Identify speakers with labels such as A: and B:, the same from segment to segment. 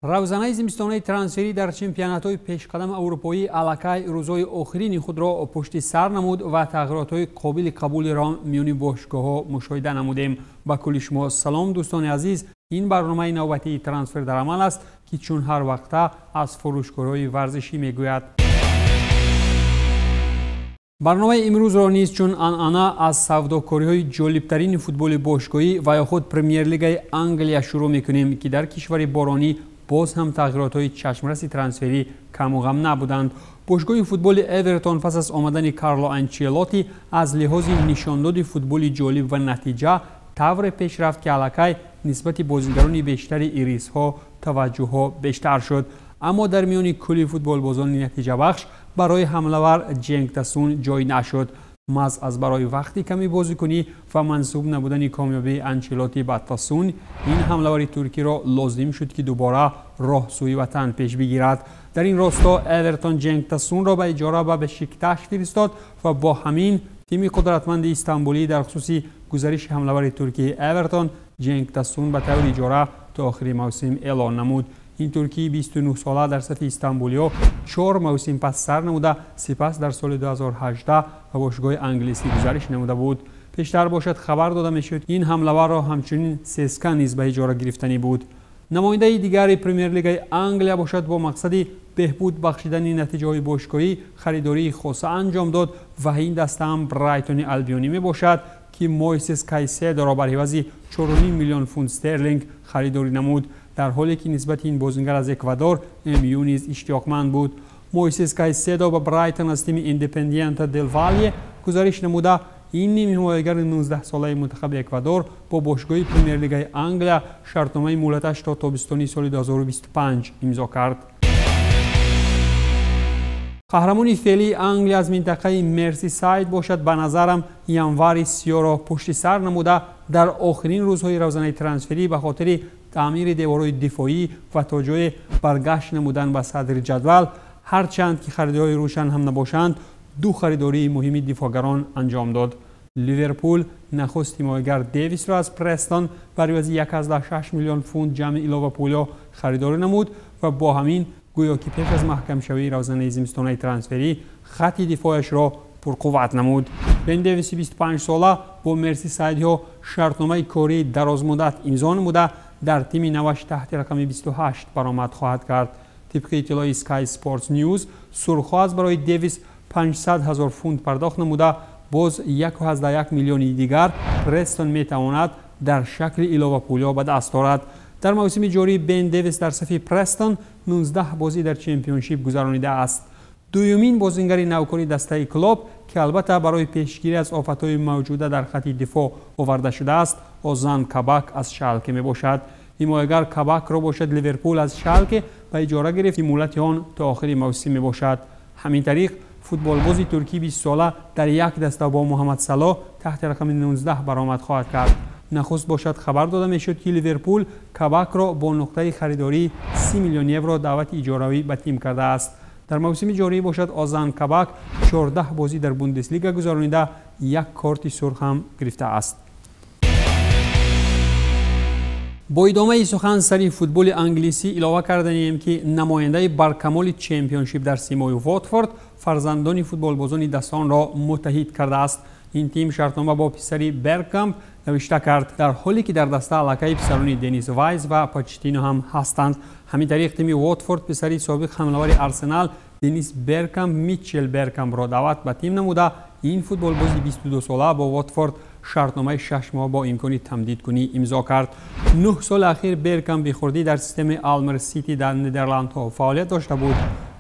A: Равзанаи зимистонаи трансферӣ дар чемпионатҳои пешқадами аврупоӣ аллакай рӯзҳои охирини худро пушти сар намуд ва тағйиротҳои қобили қабулиро миёни бошгоҳҳо мушоҳида намудем. Ба кулли шумо салом, дӯстони азиз. Ин барномаи навбатии «Трансфер дар амал» аст, ки чун ҳар вақта аз фурӯшгоҳҳои варзишӣ мегӯяд. Барномаи имрӯзро низ чун анъана аз савдокориҳои ҷолибтарини футболи бошгоҳӣ ва ё худ Премер-лигаи Англия шурӯъ мекунем, ки дар кишвари боронӣ боз ҳам тағйиротҳои чашмраси трансферӣ камуғам набуданд. Бошгоҳи футболи Эвертон пас аз омадани Карло Анчелоти аз лиҳози нишондоди футболи ҷолиб ва натиҷа тавре пеш рафт, ки аллакай нисбати бозигарони бештари ирисҳо таваҷҷӯҳҳо бештар шуд. Аммо дар миёни кулли футболбозони натиҷабахш барои ҳамлавар Ҷенг Тасун ҷой нашуд. Маҳз аз барои вақти ками бозикунӣ ва мансуб набудани комёбии Анчелоти ба Тасун, ин ҳамлавари туркиро лозим шуд, ки дубора роҳ сӯи ватан пеш бигирад. Дар ин росто Эвертон Ҷенг Тасунро ба иҷора ба Бешикташ фиристод ва бо ҳамин тими қудратманди Истанбулӣ дар хусуси гузариши ҳамлавари туркии Эвертон Ҷенг Тасун ба таври иҷора то охири мавсим эълон намуд. Ин туркии 29-сола дар сафи истанбулиҳо 4 мавсим пас сар намуда, сипас дар соли 2018 ба бошгоҳи англисӣ гузариш намуда буд. Пештар бошад, хабар дода мешуд, ин ҳамлаварро ҳамчунин ССКА низ ба иҷора гирифтанӣ буд. Намояндаи дигари Премер-лигаи Англия бошад, бо мақсади беҳбуд бахшидани натиҷаҳои бошгоҳӣ харидории хоса анҷом дод ва ин даста ҳам Брайтони Албионӣ мебошад, ки Мойсес Кайседоро бар ҳивази 4,5 миллион фунт стерлинг харидорӣ намуд, дар ҳоле ки нисбати ин бозингар аз Эквадор МЮ низ иштиёқманд буд. Мойсес Кайседо ба Брайтон аз тими Индепендиента дел Вале гузариш намуда, ин нимҳимоягари 19-солаи мунтахаби Эквадор бо бошгоҳи Премер-лигаи Англия шартномаи муҳлаташ то тобистони соли 2025 имзо кард. Қаҳрамони феълии Англия аз минтақаи Мерсисайд бошад, ба назарам январи сиёро пушти сар намуда, дар охирин рӯзҳои равзанаи трансферӣ ба хотири таъмири деворҳои дифоӣ ва то ҷое баргашт намудан ба садри ҷадвал, ҳарчанд ки харидории рӯшан ҳам набошанд, ду харидории муҳими дифоъгарон анҷом дод. Ливерпул нахуст ҳимоягар Девисро аз Престон бар ивази 1,6 миллион фунт ҷамъи иловапулиҳо харидорӣ намуд ва бо ҳамин гӯё ки пеш аз маҳкамшавии равзанаи зимистонаи трансферӣ хатти дифояшро пурқувват намуд. Бен Девиси 25-сола бо мерсисайдиҳо шартномаи кории дарозмуддат имзо намуда, дар тими наваш таҳти рақами 28 баромад хоҳад кард. Тибқи иттилои Sky Sports News, сурхҳо аз барои Девис 500 ҳазор фунт пардохт намуда, боз 1,1 миллиони дигар Престон метавонад дар шакли иловапулиҳо ба даст орад. Дар мавсими ҷорӣ Бен Девис дар сафи Престон 19 бозӣ дар чемпионшип гузаронидааст. Дуюмин бозингари навкори дастаи Клоп, ки албатта барои пешгирӣ аз офатҳои мавҷуда дар хатти дифоъ оварда шудааст, Озан Кабак аз Шалке мебошад. Ҳимоягар Кабакро бошад, Ливерпул аз Шалке ба иҷора гирифт, ки муҳлати он то охири мавсим мебошад. Ҳамин тариқ футболбози туркии 20-сола дар як даста бо Муҳаммад Салоҳ таҳти рақами 19 баромад хоҳад кард. Нахуст бошад, хабар дода мешуд, ки Ливерпул Кабакро бо нуқтаи харидории 30 миллион евро даъвати иҷоравӣ ба тим кардааст. Дар мавсими ҷорӣ бошад, Озан Кабак 14 бозӣ дар Бундеслига гузаронида, як корти сурх ҳам гирифтааст. Бо идомаи сухан сари футболи англисӣ илова карданием, ки намояндаи баркамоли чемпионшип дар симои Вотфорд фарзандони футболбозони дастонро муттаҳид кардааст. Ин тим шартнома бо писари Бергкамп навишта кард, дар ҳоле ки дар даста аллакаи писарони Денис Вайз ва Почтино ҳам ҳастанд. Ҳамин тариқ тими Вотфорд писари собиқ ҳамлавари Арсенал Денис Бергкамп, Митчел Бергкампро даъват ба тим намуда, ин футболбози 22-сола бо Вотфорд шартномаи 6 моҳ бо имкони тамдидкунӣ имзо кард. 9 соли ахир Бергкамп бихурдӣ дар системаи Алмер Сити дар Нидерландҳо фаъолият дошта буд.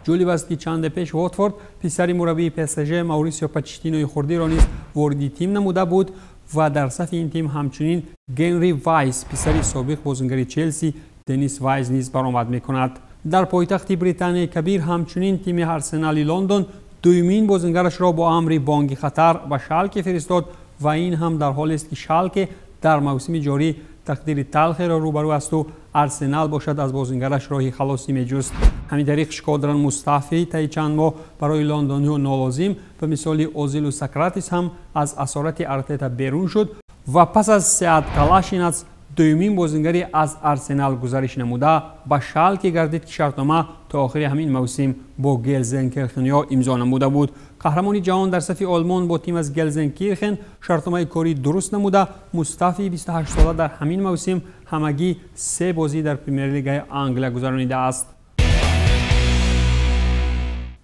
A: Ҷолиб аст, ки чанде пеш Вотфорд писари мураббии ПСЖ Маурисио Почтинои хурдиро низ вориди тим намуда буд ва дар сафи ин тим ҳамчунин Генри Вайс, писари собиқ бозингари Челси Денис Вайз низ баромад мекунад. Дар пойтахти Британияи Кабир ҳамчунин тими Арсенали Лондон дуюмин бозингарашро бо амри бонги хатар ба Шалке фиристод ва ин ҳам дар ҳолест, ки Шалке дар мавсими ҷорӣ тақдири талхеро рӯбарӯ асту Арсенал бошад, аз бозингараш роҳи халосӣ меҷуст. Ҳамин тариқ Шкодран Мустафи таи чанд моҳ барои лондониҳо нолозим ба мисоли Озилу Сократис ҳам аз асорати Артета берун шуд ва пас аз Сеат Калашинац Дуюмин бозингари аз Арсенал гузариш намуда ба Шалке гардид, ки шартнома то охири ҳамин мавсим бо Гелзенкирхениё имзо намуда буд. Қаҳрамони ҷаҳон дар сафи Олмон бо тим аз Гелзенкирхен шартномаи корӣ дуруст намуда. Мустафи 28сола дар ҳамин мавсим ҳамагӣ 3 бозӣ дар Премер-лигаи Англия гузаронидааст.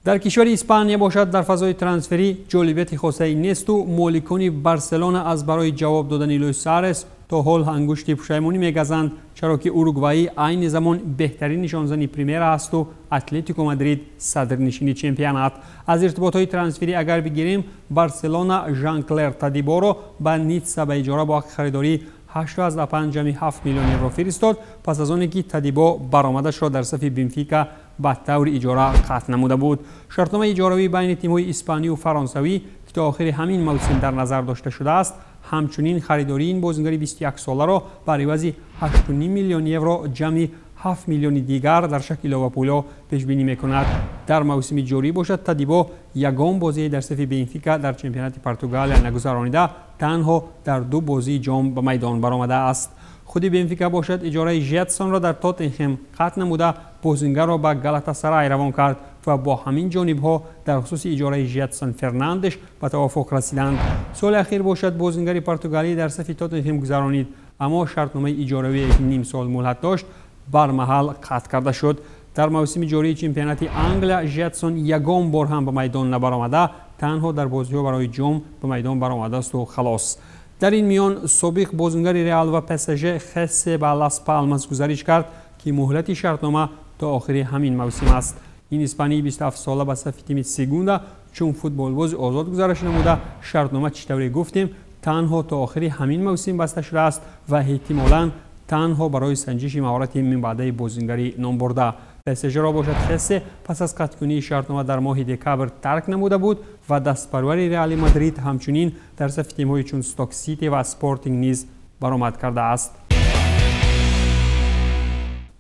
A: Дар кишвари Испания бошад, дар фазои трансферӣ ҷолибияти хосае несту моликони Барселона аз барои ҷавоб додани Луис Суарес то ҳол ангушти пушаймонӣ мегазанд, чаро ки уругваӣ айни замон беҳтарин нишонзани Примера асту Атлетико Мадрид садрнишини чемпионат. Аз иртиботҳои трансферӣ агар бигирем, Барселона Жан-Клер Тадиборо ба Ницца ба иҷора бо ҳаққи харидорӣ 8,5 миллион евро фиристод, пас аз оне ки Тадибо баромадашро дар сафи Бенфика ба таври иҷора қатъ намуда буд. Шартномаи иҷоравӣ байни тимҳои испанию фаронсавӣ, ки то охири ҳамин мавсим дар назар дошта шудааст, ҳамчунин харидории ин бозингари 21соларо бар ивази 8,5 миллион евро ҷамъи 7 миллиони дигар дар шакли иловапулҳо пешбинӣ мекунад. Дар мавсими ҷорӣ бошад, Тадибо ягон бозие дар сафи Бенфика дар чемпионати Португалия нагузаронида, танҳо дар 2 бозии ҷом ба майдон баромадааст. Худи Бенфика бошад, иҷораи Жетсонро дар Тоттенхем қатъ намуда, бозингарро ба Галатасарай равон кард ва бо ҳамин ҷонибҳо дар хусуси иҷораи Жетсон Фернандеш ба тавофуқ расиданд. Соли ахир бошад, бозингари португалӣ дар сафи Тоттенхем гузаронид, аммо шартномаи иҷоравие ки ним сол муҳлат дошт, бармаҳал қатъ карда шуд. Дар мавсими ҷории чемпионати Англия Жетсон ягон бор ҳам ба майдон набаромада, танҳо дар бозиҳо барои ҷом ба майдон баромадаасту халос. Дар ин миён собиқ бозингари Реал ва ПСЖ Хессе ба Лас Палмас гузариш кард, ки муҳлати шартнома то охири ҳамин мавсим аст. Ин испании 27сола ба сафи тими Сегунда чун футболбози озод гузариш намуда, шартнома чӣ тавре гуфтем, танҳо то охири ҳамин мавсим баста шудааст ва эҳтимолан танҳо барои санҷиши маҳорати минбаъдаи бозингарӣ номбурда. ПСЖ-ро бошад Хессе пас аз қатъкунии шартнома дар моҳи декабр тарк намуда буд ва дастпарвари Реали Мадрид ҳамчунин дар сафи тимҳои чун Сток Сити ва Спортинг низ баромад кардааст.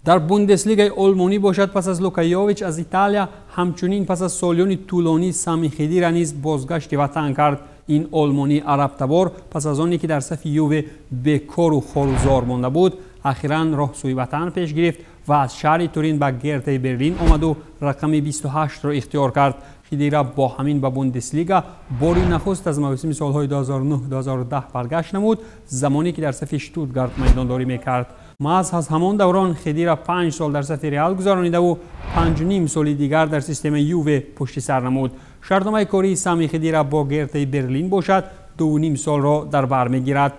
A: Дар Бундеслигаи олмонӣ бошад, пас аз Лука Йович аз Италия, ҳамчунин пас аз солиёни тӯлонӣ Сами Хедира низ бозгашти ватан кард. Ин олмонии арабтабор пас аз оне ки дар сафи Юве бекору хорузор монда буд, ахиран роҳ сӯи ватан пеш гирифт ва аз шаҳри Турин ба Гертаи Берлин омаду рақами 28-ро ихтиёр кард. Хидира бо ҳамин ба Бундеслига бори нахуст аз мавсими солҳои 2009-2010 баргашт намуд, замоне ки дар сафи Штутгарт майдондорӣ мекард. Маҳз аз ҳамон даврон Хедира 5 сол дар сафи Реал гузаронидаву 5,5 соли дигар дар системаи Юве пушти сар намуд. Шартномаи кории Сами Хедира бо Гертаи Берлин бошад, 2,5 солро дар бар мегирад.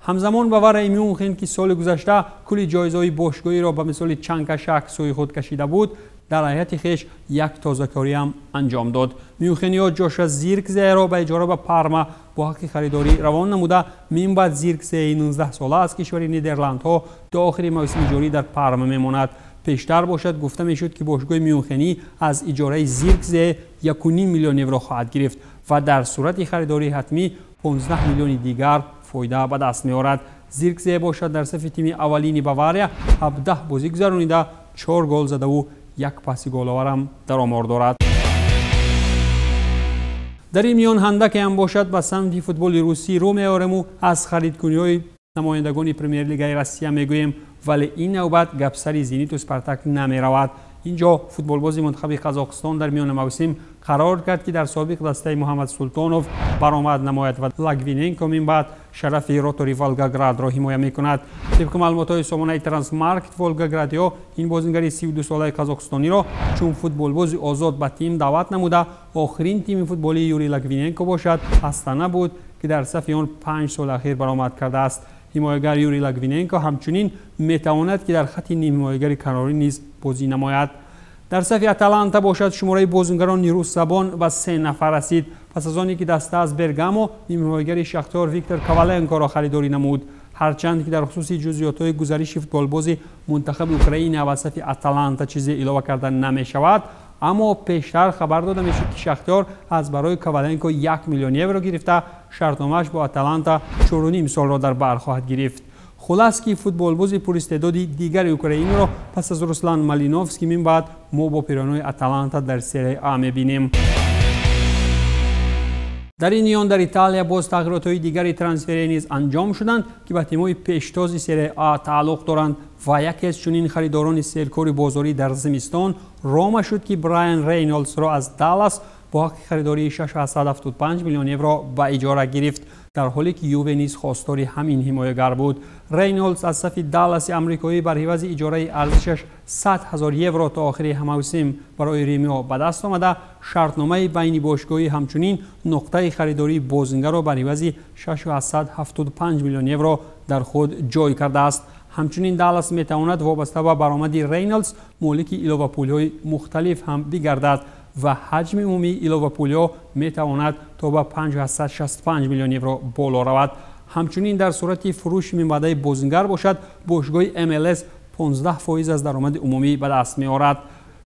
A: Ҳамзамон Баварияи Мюнхен, ки соли гузашта кулли ҷоизаҳои бошгоҳиро ба мисоли чангкашак сӯи худ кашида буд, дар ҳайати хеш як тозакориам анҷом дод. Мюнхениё Ҷоша Зиркзеро ба иҷора ба Парма бо ҳаққи харидорӣ равон намуда, минбаъд Зиркзеи 19сола аз кишвари Нидерландҳо то охири мавсими ҷорӣ дар Парма мемонад. Пештар бошад, гуфта мешуд, ки бошгоҳи Мюнхенӣ аз иҷораи Зиркзе 1,5 миллион евро хоҳад гирифт ва дар сурати харидории ҳатмӣ 15 миллиони дигар фоида ба даст меорад. Зиркзе бошад, дар сафи тими аввалини Бавария 17 бозӣ гузаронида, 4 гол задаву як паси головарам дар омор дорад. Дар ин миён ҳандакеам бошад, ба самти футболи русӣ рӯ меорему аз харидкуниҳои намояндагони Премер-лигаи Россия мегӯем, вале ин навбат гапсари Зениту Спартак намеравад. Инҷо футболбози мунтахаби Қазоқистон дар миёни мавсим қарор кард, ки дар собиқ дастаи Муҳаммад Султонов баромад намояд ва Лагвиненко минбаъд шарафи ротори Волгоградро ҳимоя мекунад. Тибқи маълумотҳои сомонаи Трансмаркет Волгоградиё, ин бозингари 32солаи қазоқистониро чун футболбози озод ба тим даъват намуда, охирин тими футболии Юрий Лагвиненко бошад Астана буд, ки дар сафи он 5 соли ахир баромад кардааст. Ҳимоягари Юрий Лагвиненко ҳамчунин метавонад, ки дар хатти нимҳимоягари канорӣ низ бозӣ намояд. Дар сафи Аталанта бошад, шумораи бозингарони русзабон ба 3 нафар расид, пас аз оне ки даста аз Бергамо нимҳимоягари Шахтёр Виктор Коваленкоро харидорӣ намуд. Ҳарчанд ки дар хусуси ҷузъиётҳои гузариши футболбози мунтахаби Украина ба сафи Аталанта чизе илова карда намешавад, аммо пештар хабар дода мешуд, ки Шахтёр аз барои Коваленко 1 миллион евро гирифта, шартномааш бо Аталанта 4,5 солро дар бар хоҳад гирифт. Хулас ки футболбози пуристеъдоди дигари Украинаро пас аз Руслан Малиновский минбаъд мо бо пиронои Аталанта дар Серия А мебинем. Дар ин миён дар Италия боз тағйиротҳои дигари трансферӣ низ анҷом шуданд, ки ба тимҳои пештози Серия А тааллуқ доранд ва яке аз чунин харидорони серкори бозорӣ дар зимистон Рома шуд, ки Брайан Рейнолдсро аз Даллас бо ҳаққи харидории 6,75 миллион евро ба иҷора гирифт, дар ҳоле ки Юве низ хостори ҳамин ҳимоягар буд. Рейнолдс аз сафи Далласи амрикоӣ бар ҳивази иҷораи арзишаш 100 ҳазор евро то охири мавсим барои Римио ба даст омада, шартномаи байни бошгоҳӣ ҳамчунин нуқтаи харидории бозингарро бар ҳивази 6,75 миллион евро дар худ ҷой кардааст. Ҳамчунин Даллас метавонад вобаста ба баромади Рейнолдс молики иловапулиҳои мухталиф ҳам бигардад ва ҳаҷми умумии иловапулиҳо метавонад то ба 5,65 миллион евро боло равад. Ҳамчунин дар сурати фурӯши минбаъдаи бозингар бошад, бошгоҳи MLS 15% аз даромади умумӣ ба даст меорад.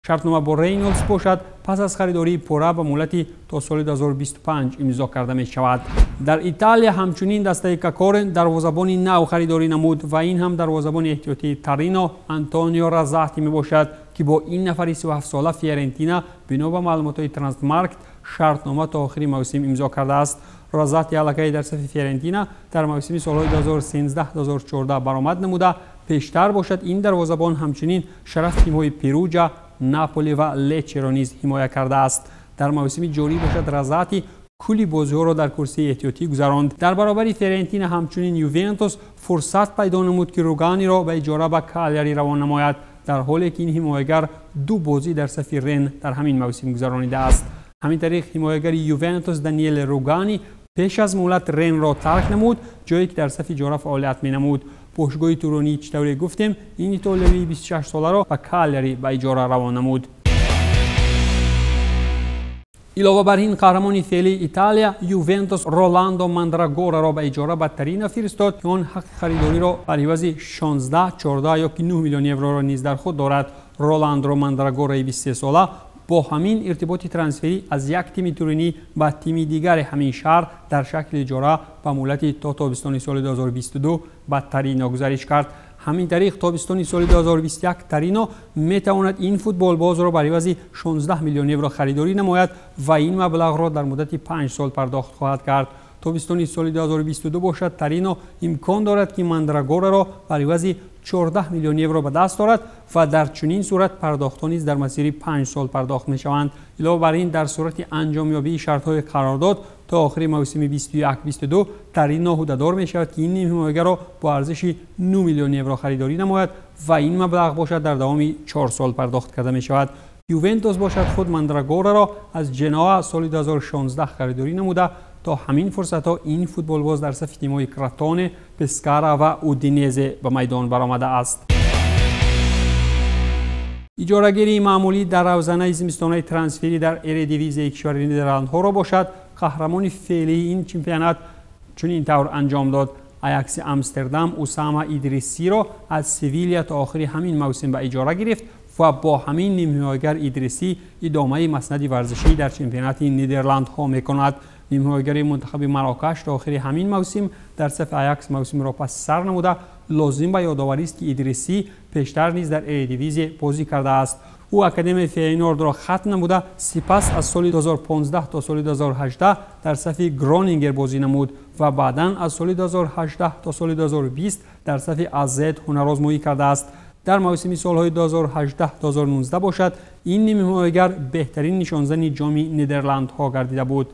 A: Шартнома бо Рейнолдс бошад пас аз харидории пурра ба муҳлати то соли 2025 имзо карда мешавад. Дар Италия ҳамчунин дастаи Кокорен дарвозабони нав харидорӣ намуд ва ин ҳам дарвозабони эҳтиётии Торино Антонио Розати мебошад, ки бо ин нафари 37-сола Фиорентина бино ба маълумотҳои Трансмаркт шартнома то охири мавсим имзо кардааст. Розати аллакай дар сафи Фиорентина дар мавсими солҳои 2013-2014 баромад намуда, пештар бошад ин дарвозабон ҳамчунин шараф тимҳои Перуҷа, Наполи ва Лечеро низ ҳимоя кардааст. Дар мавсими ҷорӣ бошад Розати кулли бозиҳоро дар курсии эҳтиётӣ гузаронд. Дар баробари Фиорентина ҳамчунин Ювентус фурсат пайдо намуд, ки Руганиро ба иҷора ба Калиари равон намояд, дар ҳоле ки ин ҳимоягар ду бозӣ дар сафи Рен дар ҳамин мавсим гузаронидааст. Ҳамин тариқ ҳимоягари Ювентус Даниеле Ругани пеш аз муҳлат Ренро тарк намуд, ҷое ки дар сафи иҷора фаъолият менамуд. Бошгоҳи туронӣ, чӣ тавре гуфтем, ин итолиявии 26-соларо ба Калиари ба иҷора равон намуд. Илова бар ин қаҳрамони феълии Италия Ювентус Роландо Мандрагораро ба иҷора ба Торино фиристод, ки он ҳаққи харидориро бар ивази 16, 14 ё ки 9 миллион евроро низ дар худ дорад. Роландо Мандрагораи 23-сола бо ҳамин иртиботи трансферӣ аз як тими туринӣ ба тими дигари ҳамин шаҳр дар шакли иҷора ба муҳлати то тобистони соли 2022 ба Торино гузариш кард. Ҳамин тариқ тобистони соли 2021 Торино метавонад ин футболбозро бар ивази 16 миллион евро харидорӣ намояд ва ин маблағро дар муддати 5 сол пардохт хоҳад кард. Тобистони соли 2022 бошад Торино имкон дорад, ки Мандрагораро бар ивази 14 миллион евро ба даст орад ва дар чунин сурат пардохтҳо низ дар масири 5 сол пардохт мешаванд. Илова бар ин дар сурати анҷомёбии шартҳои қарордод то охири мавсими 21-22 Торино ҳуддадор мешавад, ки ин нимҳимоягаро бо арзиши 9 миллион евро харидорӣ намояд ва ин маблағ бошад дар давоми 4 сол пардохт карда мешавад. Ювентус бошад худ Мандрагораро аз Ҷеноа соли 2016 харидорӣ намуда, то ҳамин фурсатҳо ин футболбоз дар сафи тимҳои Кротоне, Пескара ва Удинезе ба майдон баромадааст. Иҷорагирии маъмулӣ дар равзанаи зимистонаи трансферӣ дар Эредивизияи кишвари Нидерландҳоро бошад қаҳрамони феълии ин чемпионат чунин тавр анҷом дод. Аякси Амстердам Усама Идрисиро аз Севилия то охири ҳамин мавсим ба иҷора гирифт ва бо ҳамин нимҳимоягар Идрисӣ идомаи маснади варзишӣ дар чемпионати Нидерландҳо мекунад. Нимҳимоягари мунтахаби Марокаш то охири ҳамин мавсим дар сафи Аякс мавсимро паси сар намуда, лозим ба ёдоварист, ки Идрисӣ пештар низ дар Эредивизия бозӣ кардааст. Ӯ Академияи Фейнордро хатм намуда, сипас аз соли 2015 то соли 2018 дар сафи Гронингер бозӣ намуд ва баъдан аз соли 2018 то соли 2020 дар сафи АЗ ҳунарозмоӣ кардааст. Дар мавсими солҳои 2018-2019 бошад, ин нимҳимоягар беҳтарин нишонзани ҷоми Нидерландҳо гардида буд.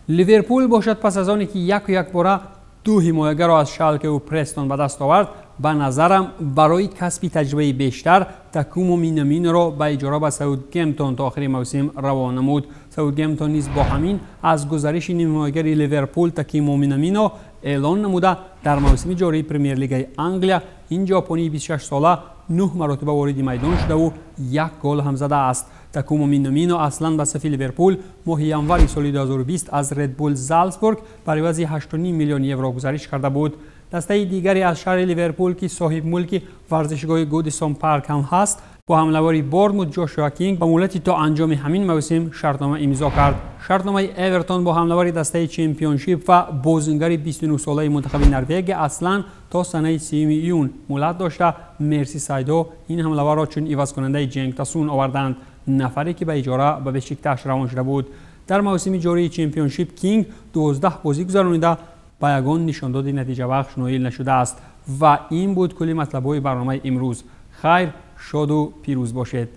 A: Ливерпул бошад пас аз оне ки яку якбора ду ҳимоягарро аз Шалкеву Престон ба даст овард, ба назарам барои касби таҷрибаи бештар Такумо Минаминоро ба иҷора ба Саутгемптон то охири мавсим равон намуд. Саутгемптон низ бо ҳамин аз гузариши нимҳимоягари Ливерпул Такимо Минамино эълон намуда, дар мавсими ҷории Премер-лигаи Англия ин ҷопонии 26-сола 9 маротиба вориди майдон шудаву як гол ҳам задааст. Такумо Минамино аслан ба сафи Ливерпул моҳи январи соли 2020 аз Ред Булл Залцбург бар ивази 8,5 миллион евро гузариш карда буд. Дастаи дигаре аз шаҳри Ливерпул, ки соҳибмулки варзишгоҳи Гудисон Парк ҳам ҳаст, бо ҳамлавари Борнмут Ҷошуа Кинг ба муҳлати то анҷоми ҳамин мавсим шартнома имзо кард. Шартномаи Эвертон бо ҳамлавари дастаи Чемпионшип ва бозингари 29-солаи мунтахаби Норвегия аслан то санаи 3 июн муҳлат дошта, Мерсисайдо ин ҳамлаварро чун ивазкунандаи Ҷенг Тасун оварданд, нафаре ки ба иҷора ба Бешикташ равон шуда буд. Дар мавсими ҷории Чемпионшип Кинг 12 бозӣ гузаронида, ба ягон нишондоди натиҷабахш ноил нашудааст. Ва ин буд кулли матлабҳои барномаи имрӯз. Хайр, шоду пирӯз бошед.